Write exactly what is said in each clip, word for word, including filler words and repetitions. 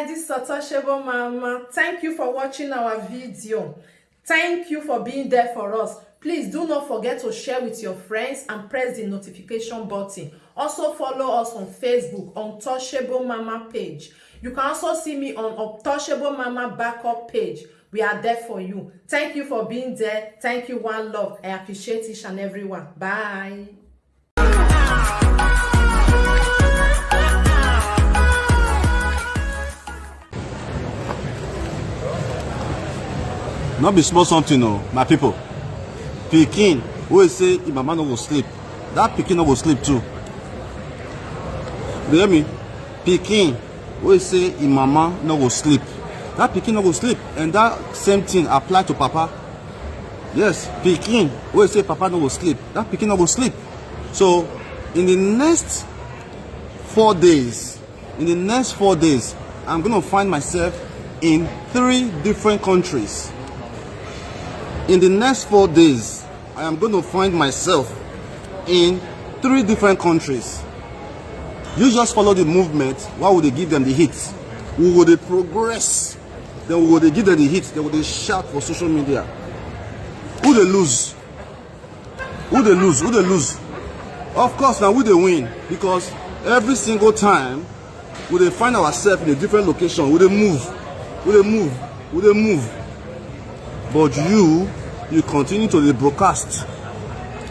This is Untouchable Mama. Thank you for watching our video. Thank you for being there for us. Please do not forget to share with your friends and press the notification button. Also follow us on Facebook, Untouchable Mama page. You can also see me on Untouchable Mama backup page. We are there for you. Thank you for being there. Thank you, one love. I appreciate each and every one. Bye. No be small something o, my people. Pikin wey say im mama no go sleep, that pikin no go sleep too. You hear me? Pikin wey say im mama no go sleep, that pikin no go sleep. And that same thing apply to papa. Yes, pikin wey say papa no go sleep, that pikin no go sleep. So in the next four days, in the next four days, I'm going to find myself in three different countries. In the next four days, I am going to find myself in three different countries. You just follow the movement. Why would they give them the hits? We will they progress. Then we will they give them the hits. They will they shout for social media. Who they lose? Who they lose? Who they lose? Of course, now we they win, because every single time we they find ourselves in a different location, we they move, we they move, we they move. But you, you continue to the broadcast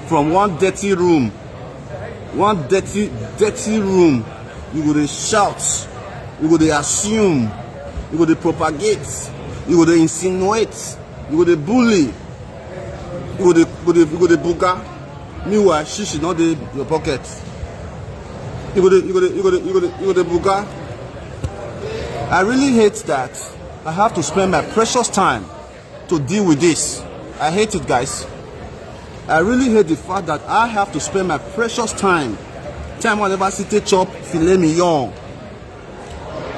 from one dirty room, one dirty, dirty room. You go they shout, you go they assume, you go they propagate, you go they insinuate, you go they bully, you go they, go they, go they buga. Meanwhile, shishi not dey your pocket. You go dey, you go dey, you go dey, you go dey, you go dey buga. I really hate that I have to spend my precious time to deal with this. I hate it, guys. I really hate the fact that I have to spend my precious time, time whenever city chop filet mignon,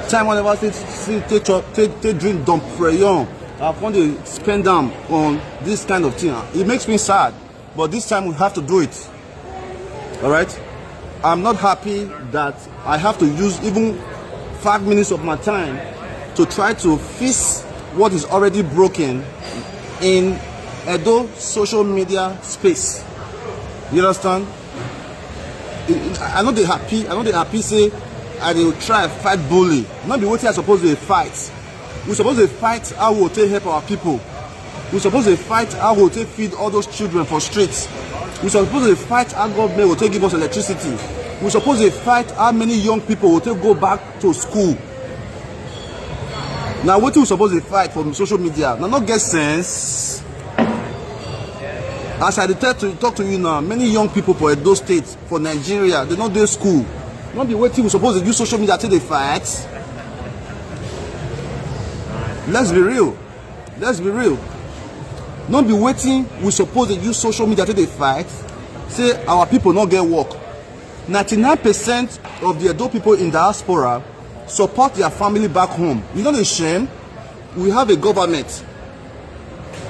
time whenever city, city take chop, take, take drink dom freyon. I want to spend them on this kind of thing. It makes me sad, but this time we have to do it. All right. I'm not happy that I have to use even five minutes of my time to try to fix what is already broken in Edo social media space. You understand? I know they happy. I know they happy. Say I will try fight bully. Not be what I suppose to fight. We suppose to fight how we take help our people. We suppose to fight how we take feed all those children for streets. We suppose to fight how government will take give us electricity. We suppose to fight how many young people will take go back to school. Now, what we suppose to fight from social media? Now, not get sense. As I tell to talk to you now, many young people for Edo State, for Nigeria, they not do school. Not be waiting. We suppose to use social media till they fight. Let's be real. Let's be real. Not be waiting. We suppose to use social media till they fight. Say our people not get work. Ninety-nine percent of the Edo people in diaspora support their family back home. You know the shame. We have a government.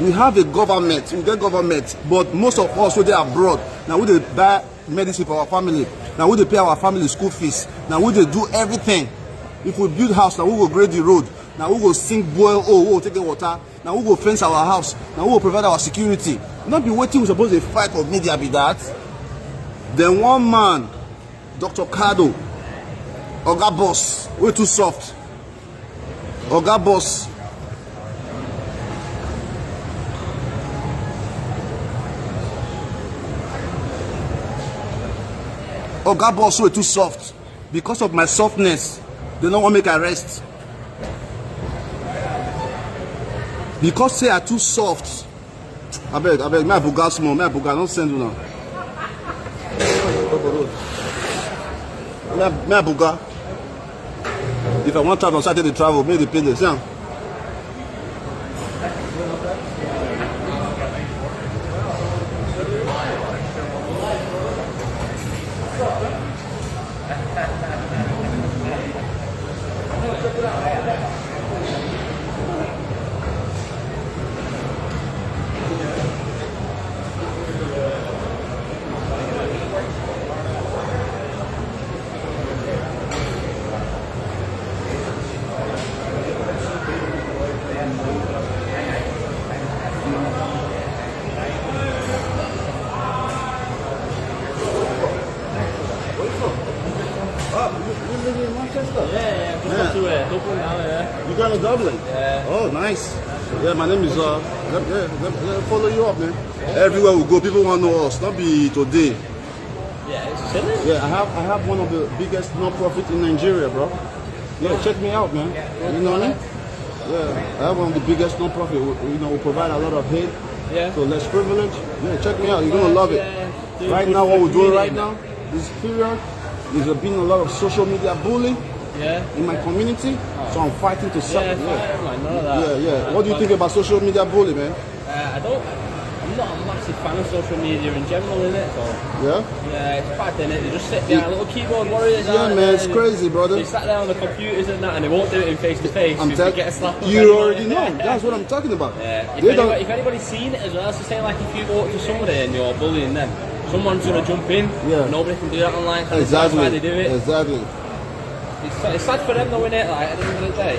We have a government. We get government, but most of us who they abroad now, we they buy medicine for our family. Now we they pay our family school fees. Now we they do everything. If we build house, now we go grade the road. Now we go sink boil. Oh, we go take the water. Now we go fence our house. Now we go provide our security. Not be waiting. We suppose to fight for media be that. Then one man, Doctor Kado, Oga Boss, we too soft. Oga Boss. Oga Boss, we too soft. Because of my softness, they don't want make I rest. Because say I too soft. I beg, I beg, my buga small, my buga don't send you now. My, my buga. If I want travel, Saturday travel, make the pay the same. Yeah, yeah, just got to uh, Dublin now, yeah. You going to Dublin? Yeah. Oh, nice. Yeah, my name is. Uh, let, yeah, let, let me follow you up, man. Everywhere we go, people want to know us. Not be today. Yeah, it's chilling. Yeah, I have I have one of the biggest non-profit in Nigeria, bro. Yeah, check me out, man. You know what I mean? Yeah, I have one of the biggest non-profit. We, you know, we provide a lot of aid Yeah. to less privilege. Yeah, check me out. You're gonna love it. Yeah, doing Right good now, for what the we're doing right community. Now, this period, there's been a lot of social media bullying Yeah. in my community, so I'm fighting to Yeah, stop it. fine, man, none of that. Yeah, yeah. What do you think about social media bullying, man? Uh, I don't. I'm not a massive fan of social media in general, innit? So Yeah. Yeah, it's bad, innit? They just sit behind little keyboard warriors. Yeah, aren't man, they? it's crazy, brother. They sat there on the computers and that, and they won't do it in face to face. I'm If tell- you get slapped, You already know. That's what I'm talking about. Yeah. If, They don't- anybody, if anybody's seen it as well, it's the same like if you go up to somebody and you're bullying them, someone's gonna jump in. Yeah. Nobody can do that online. So Exactly. That's why they do it. Exactly. It's, it's sad for them though, innit? Like at the end of the day,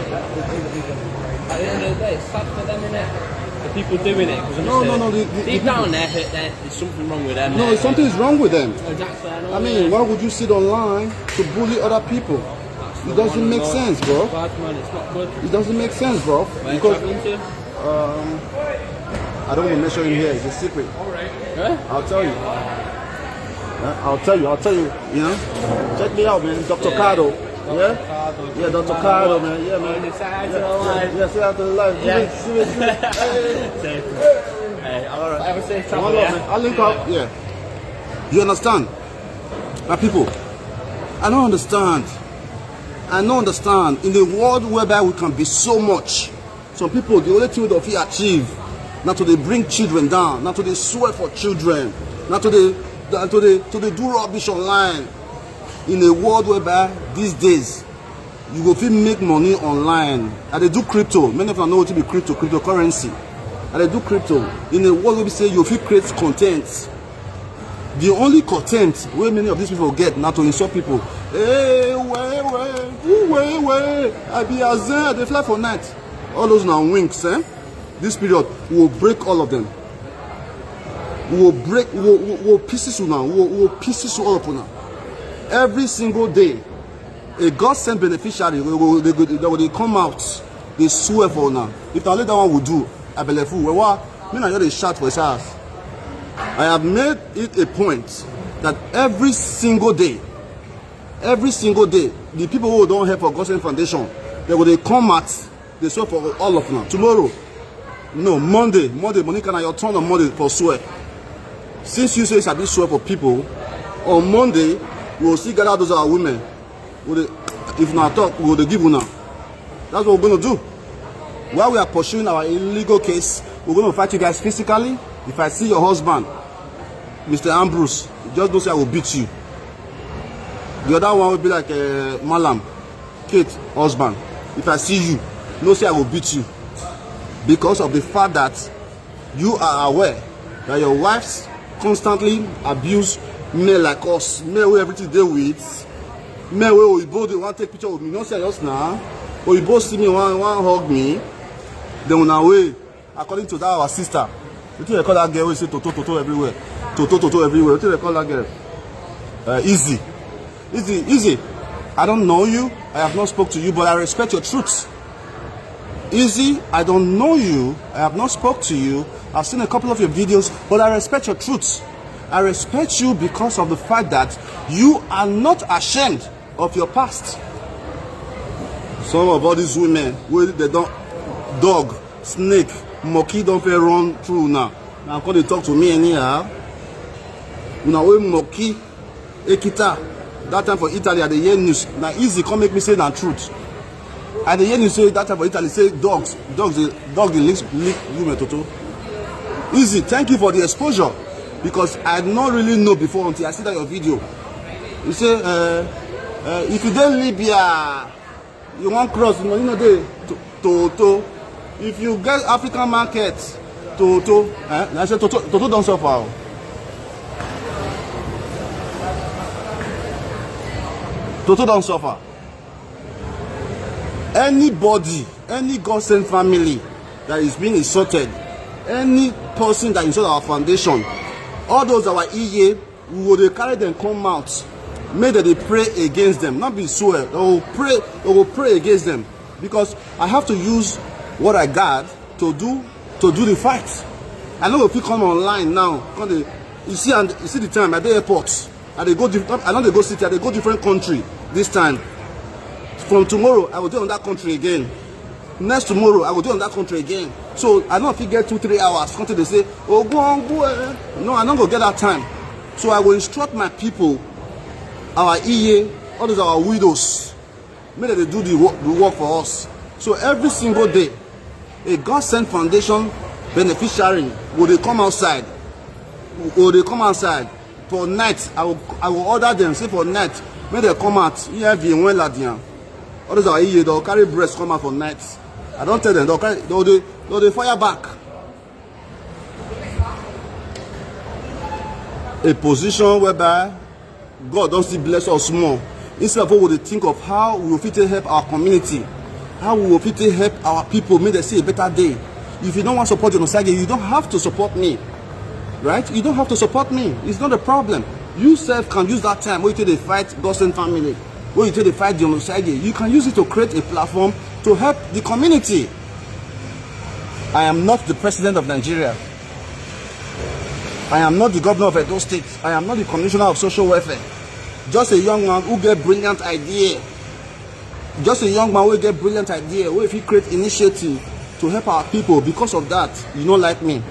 at the end of the day, it's sad for them, innit? The people doing it. 'Cause No, obviously no, no, the- the- deep the down, they're hurt. There's something wrong with them. No, innit? something is wrong with them. Exactly. I know, I mean, yeah. Why would you sit online to bully other people? It doesn't make sense, bro. Bad, man, it's not good. It doesn't make sense, bro. Where Because traveling to? um, I don't want to mention him here. It's a secret. Huh? I'll tell you. Uh, I'll tell you. I'll tell you. You know, check me out, man. Doctor Yeah. Cardo. Yeah. Yeah, Doctor Cardo, man. Yeah, man. Say hi to Yeah, the live. yeah, yeah, say hi to the live. Give Yeah. it, give it, give it. Hey. Hey, all right. Have a safe One travel, love, yeah? Man. I'll link up. Yeah. You understand, my people? I don't understand. I don't understand. In the world whereby we can be so much, some people, the only thing they fit achieve, not to they bring children down, not to they swear for children, not to they, not to they, to they do rubbish online. In a world whereby these days you go fit make money online. I dey do crypto. Many of you know what to be crypto, cryptocurrency. I dey do crypto. In a world where we say you fit create content, the only content where many of these people get now to insult people. Hey, way, way, ooh, way, way. I be a zen, I dey fly for night. All those now winks, eh? This period, we will break all of them. We will break, we will, we will, we will pieces you now. We will, we will pieces you all up now. Every single day, a God sent beneficiary, they go, they go, they go, they come out, they swear for now. If na only that one will do, I believe who. Well, me na just dey shout for his house. I have made it a point that every single day, every single day, the people who don't help for Gospel Foundation, they go they come out, they swear for all of now. Tomorrow, no, Monday, Monday, Monica, na your turn on Monday for swear. Since you say you sabi swear for people, on Monday, we will still gather those our women. We dey, if na talk, we go dey give una. That's what we're gonna do. While we are pursuing our illegal case, we're gonna fight you guys physically. If I see your husband, Mister Ambrose, just know say I will beat you. The other one will be like uh, Malam, Kate husband. If I see you, know say I will beat you because of the fact that you are aware that your wives constantly abuse men like us, men wey everything dey with, men wey oyibo dey wan take picture with me. You know say just now, oyibo see me, wan wan hug me. Then una wey, according to that our sister, wetin dey call that girl wey say toto toto everywhere, toto toto everywhere. Wetin dey call that girl? Uh, easy, easy, easy. I don't know you. I have not spoke to you, but I respect your truth. Easy, I don't know you. I have not spoke to you. I've seen a couple of your videos, but I respect your truth. I respect you because of the fact that you are not ashamed of your past. Some of all these women, wey they don't, dog, snake, monkey don't feel run through now. Now come dey talk to me anyhow. Una wey monkey, ekita. That time for Italy, I dey hear news. Na easy come make me say na truth. I dey hear news say that time for Italy say dogs, dogs dey, dog dey lick, lick women toto. Easy, thank you for the exposure because I no really know before until I see that your video. You say uh, uh, if you dey Libya, you wan cross, you know, you know dey to- toto. If you get African market, toto. Eh? I say toto, toto don suffer. O. Toto don suffer. Anybody, any God sent family that is being insulted, any person that insult our foundation, all those our E A, we go dey carry them come out Make dem dey pray against them, not be swear. They will pray, they will pray against them, because I have to use what I got to do, to do the fight. I no go fit come online now. Come dey, you see, and you see the time I dey airport. I dey go, I no dey go city. I dey go different country this time. From tomorrow, I go dey on that country again. Next tomorrow, I go dey on that country again. So I no fit get two, three hours. Come to dey say, "Oh, go on, go." Eh." No, I no go get that time. So I go instruct my people, our E A, all those our widows, make dem dey do the work, the work for us. So every single day, a God sent foundation beneficiary go dey come outside. Go dey come outside for night. I will, I will order them, say for night, make dem come out. E I V when Ladian. All those our E A, they'll carry breast come out for night. I don't tell them, they'll carry, they'll dey, they'll dey fire back. A position whereby God don still bless us more. Instead of what we dey think of how we go fit take help our community, how we go fit take help our people make dem see a better day. If you don't want support John Osagie, you don't have to support me. Right? You don't have to support me. It's not a problem. You sef can use that time wey you take dey fight Godson family, wey you take dey fight John Osagie. You can use it to create a platform to help the community. I am not the president of Nigeria. I am not the governor of Edo State. I am not the commissioner of social welfare. Just a young man who get brilliant idea. Just a young man wey get brilliant idea, wey fit create initiative to help our people. Because of that, you no like me.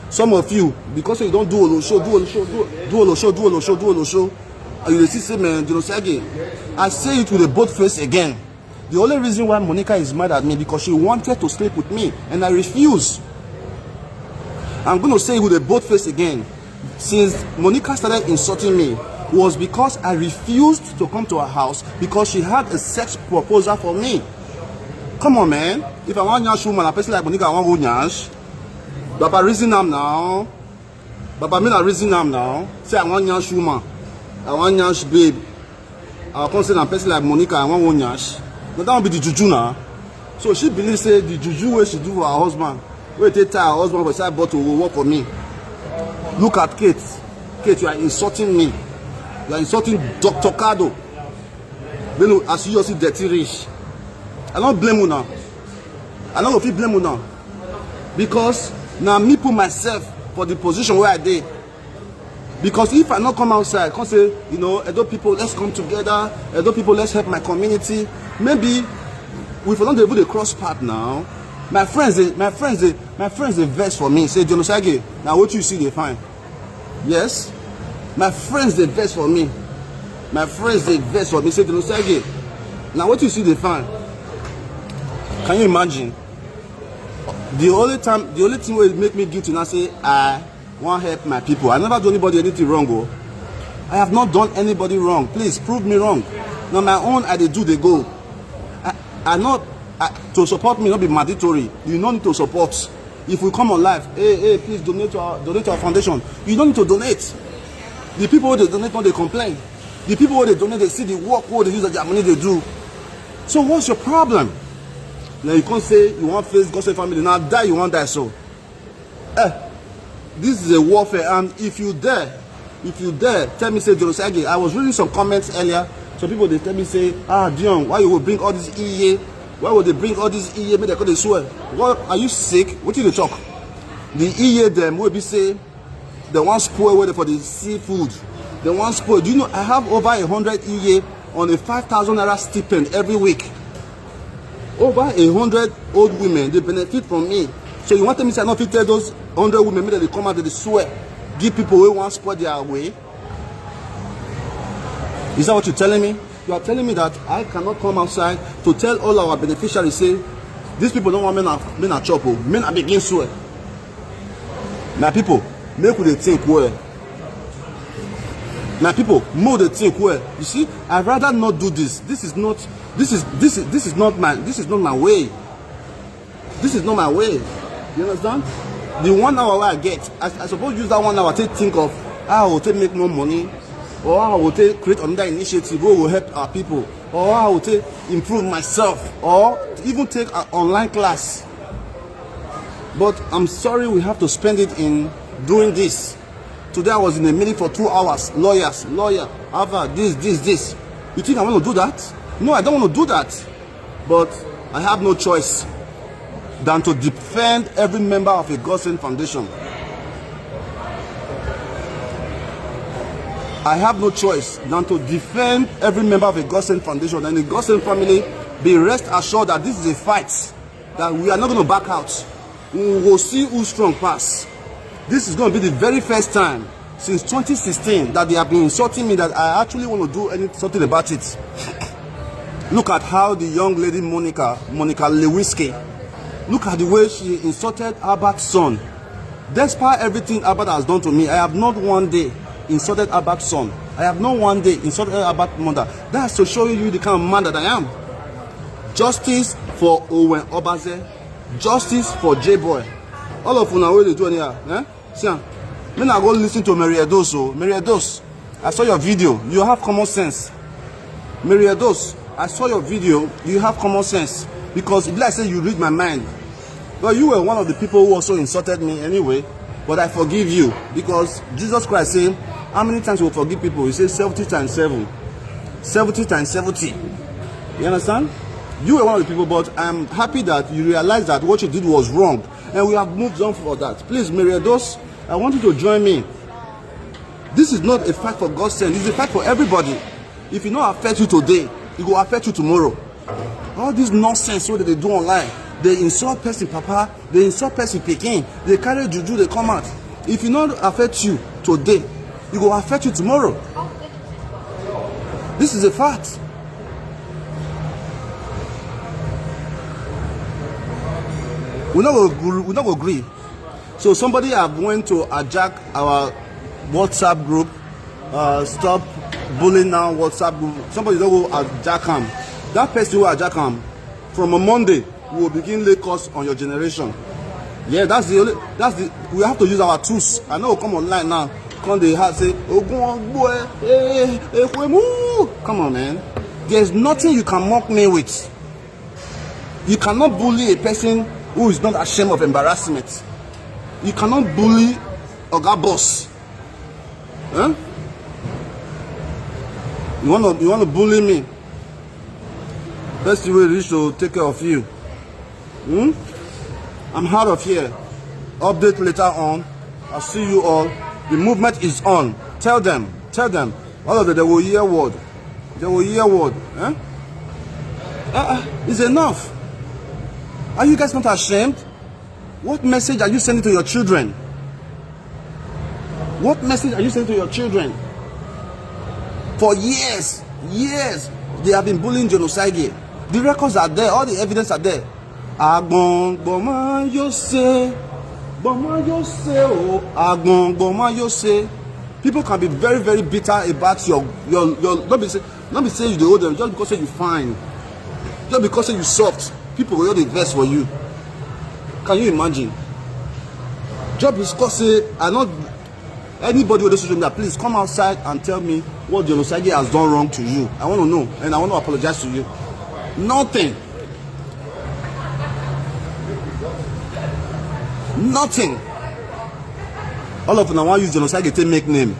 Some of you, because you don do olosho, do olosho, do, do olosho, do olosho, do olosho, and you dey see say, "Man, John Osagie," I say it with a bold face again. The only reason why Monica is mad at me, because she wanted to sleep with me and I refuse. I'm gonna say it with a bold face again. Since Monica started insulting me, was because I refused to come to her house because she had a sex proposal for me. Come on, man. If I want nyash woman, a person like Monica, I want go nyash. Baba, reason am now. Baba, me na reason am now. Say I want nyash woman. I want nyash babe. I come say na person like Monica, I want go nyash. Now that one be the juju now. So she believe say the juju wey she do for her husband, wey take tie her husband for side bottle, go work for me. Look at Kate. Kate, you are insulting me. You are insulting Doctor Kado. Then as you see dirty rich. I don't blame una. I no go fit blame una. Because na me put myself for the position where I dey. Because if I no come outside, come say, you know, "Edo people, let's come together. Edo people, let's help my community." Maybe we for don dey even dey cross path now. My friends, dey, my friends, dey, my friends, dey vex for me. Say, "John Osagie, na wetin you see dey fine." Yes, my friends, dey vex for me. My friends, dey vex for me. Say, "John Osagie, na wetin you see dey fine." Can you imagine? The only time, the only thing wey make me guilty now say I wan help my people. I never do anybody anything wrong. Oh, I have not done anybody wrong. Please prove me wrong. Now my own, I dey do, dey go. I, I not I, to support me, not be mandatory. You no need to support. If we come on live, "Hey, hey, please donate to our, donate to our foundation." You don't need to donate. The people wey dey donate no dey complain. The people wey dey donate, dey see the work wey dey use their money dey do. So what's your problem? Now you come say you wan face Godson family. Now die you wan die so. Eh, this is a warfare, and if you dare, if you dare tell me say, "John Osagie," I was reading some comments earlier. Some people dey tell me say, "Ah, Dion, why you go bring all this E A? Why would they bring all this E A? Make dem come dey swear." What, are you sick? Wetin you dey talk? The E A dem wey be say dem wan spoil weather for the seafood. Dem wan spoil. Do you know I have over a hundred E A on a five thousand naira stipend every week? Over a hundred old women dey benefit from me. So you wan tell me say I no fit tell those hundred women make dem dey come out, dey swear, give people wey wan spoil their way? Is that what you're telling me? You are telling me that I cannot come outside to tell all our beneficiaries say, "These people don't want me na, me na chop o, me na begin swear." My people, make we dey think well. My people, make we dey think well. You see, I'd rather not do this. This is not, this is, this is, this is not my, this is not my way. This is not my way. You understand? The one hour wey I get, I, I suppose use that one hour take think of how I go take make more money, or how I go take create another initiative wey go help our people, or how I go take improve myself, or even take an online class. But I'm sorry, we have to spend it in doing this. Today I was in a meeting for two hours. Lawyers, lawyer, Ava, this, this, this. You think I want to do that? No, I don't want to do that. But I have no choice than to defend every member of a Godsend Foundation. I have no choice than to defend every member of a Godsend Foundation. And the Godsend family, be rest assured that this is a fight that we are not going to back out. We will see who strong pass. This is going to be the very first time since twenty sixteen that they have been insulting me that I actually want to do any, something about it. Look at how the young lady Monica, Monica Lewinsky, look at the way she insulted Albert's son. Despite everything Albert has done to me, I have not one day insulted Albert's son. I have not one day insulted Albert's mother. That's to show you the kind of man that I am. Justice for Owen Obaze. Justice for J Boy. All of una wey dey do anyhow, eh? See am. Make una go listen to Mary Edos o. Mary Edos, I saw your video. You have common sense. Mary Edos, I saw your video. You have common sense. Because e be like say you read my mind. But you were one of the people who also insulted me anyway. But I forgive you because Jesus Christ say, how many times you will forgive people? He say seventy times seven. Seventy times seventy. You understand? You were one of the people, but I'm happy that you realized that what you did was wrong. And we have moved on for that. Please, Mary Edos, I want you to join me. This is not a fight for Godsend. It's a fight for everybody. If e no affect you today, e go affect you tomorrow. All this nonsense wey dem dey do online, dey insult person papa, dey insult person pikin, dey carry juju dey come out. If e no affect you today, e go affect you tomorrow. This is a fact. We no go gr-, we no go gree. So somebody have went to hijack our WhatsApp group. Uh, stop bullying now WhatsApp group. Somebody don go hijack am. That person wey hijack am, from a Monday, we will begin lay curse on your generation. Yeah, that's the only, that's the, we have to use our tools. I no go come online now, come dey hard say, "Ogun ogbo e, eh, eh, ekwemu." Come on, man. There's nothing you can mock me with. You cannot bully a person who is not ashamed of embarrassment. You cannot bully Oga Boss. Huh? You wanna, you wanna bully me? Person wey reach to take care of you. Hmm? I'm out of here. Update later on. I'll see you all. The movement is on. Tell them. Tell them. All of them, they will hear word. They will hear word. Eh? Uh-uh. It's enough. Are you guys not ashamed? What message are you sending to your children? What message are you sending to your children? For years, years, they have been bullying Genocide. The records are there, all the evidence are there. Agbon gboma yo se, gboma yo se o, agbon gboma yo se. People can be very, very bitter about your, your, your, no be say, no be say you dey owe them just because say you fine, just because say you soft, people go just dey vex for you. Can you imagine? Just because say I no, anybody with social media, please come outside and tell me what Genocide has done wrong to you. I want to know, and I want to apologize to you. Nothing. Nothing. All of una wan use Genocide take make name.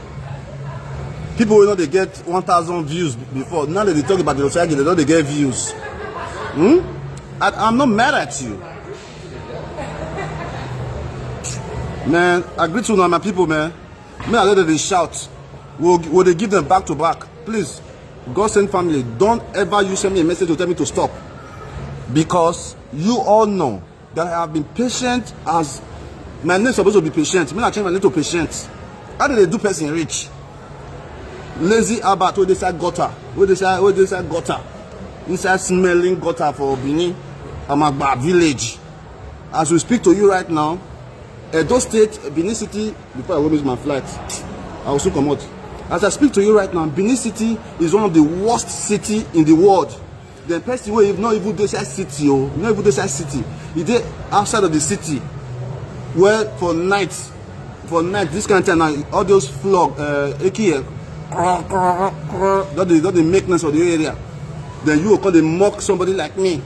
People wey no dey get one thousand views before, now dem dey talk about Genocide, dem don dey get views. Hmm? I, I'm not mad at you. Man, I greet una, my people, man. Me, I let them dey shout. We'll, we'll dey give them back to back. Please, Godsend family, don't ever you send me a message to tell me to stop. Because you all know that I have been patient as, my name supposed to be Patient. Me, I change my name to Patient. How do they do person rich? Lazy Albert, wey dey inside gutter, wey dey inside, wey dey inside gutter, inside smelling gutter for Benin, Amagba village. As we speak to you right now, Edo State, Benin City, before I go miss my flight, I will soon comot. As I speak to you right now, Benin City is one of the worst city in the world. The person wey no even dey inside city o, no even dey inside city, e dey outside of the city. Well, for night, for night, this kind of time now, all those flog, uh, eke, don dey, don dey make noise for the area. Then you go come dey mock somebody like me,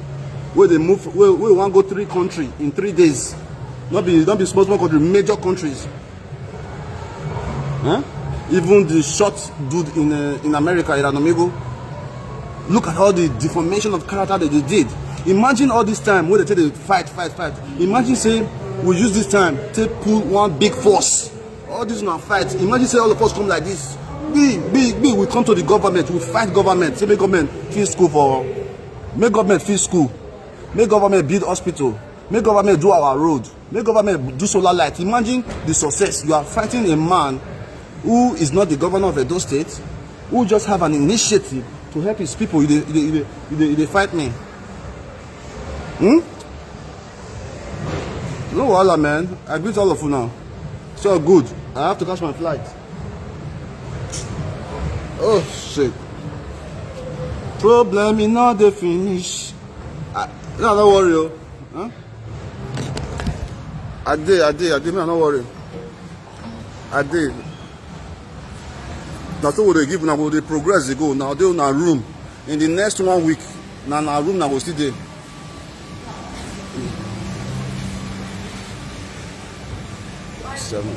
wey dey move, wey, wey wan go three country in three days. No be, no be small small country, major countries. Eh? Even the short dude in uh, in America, Iranomigo. Look at all the deformation of character that they did. Imagine all this time wey they take dey fight, fight, fight. Imagine say we use this time take pull one big force. All this na fight. Imagine say all of us come like this. Big, big, big. We come to the government. We fight government. Say make government fix school for, make government fix school. Make government build hospital. Make government do our road. Make government do solar light. Imagine the success. You are fighting a man who is not the governor of Edo State, who just have an initiative to help his people. You dey, you dey, you dey, you dey, you dey fight me. Hmm? No wahala, man. I greet all of you now. So good. I have to catch my flight. Oh shit. Problem e no dey finish. I, no, no worry o. Huh? I dey, I dey, I dey. Me, I no worry. I dey. Na so we dey give una, we dey progress dey go. Now dey una room. In the next one week, na na room na go still dey. Seven.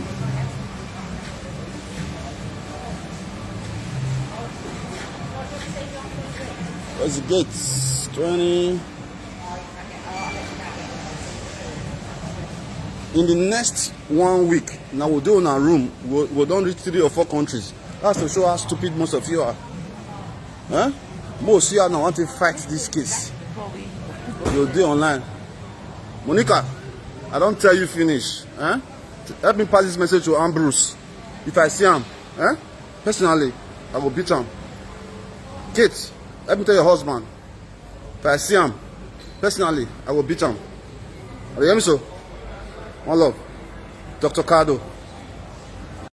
Where's the gate? Twenty. In the next one week, na we dey una room. We, we don reach three or four countries. That's to show how stupid most of you are. Huh? Mo see how I want to fight this case. You dey online. Monica, I don tell you finish. Eh? Help me pass this message to Ambrose. If I see am, eh? Personally, I go beat am. Kate, help me tell your husband. If I see am, personally, I go beat am. You hear me so? One love. Doctor Cardo.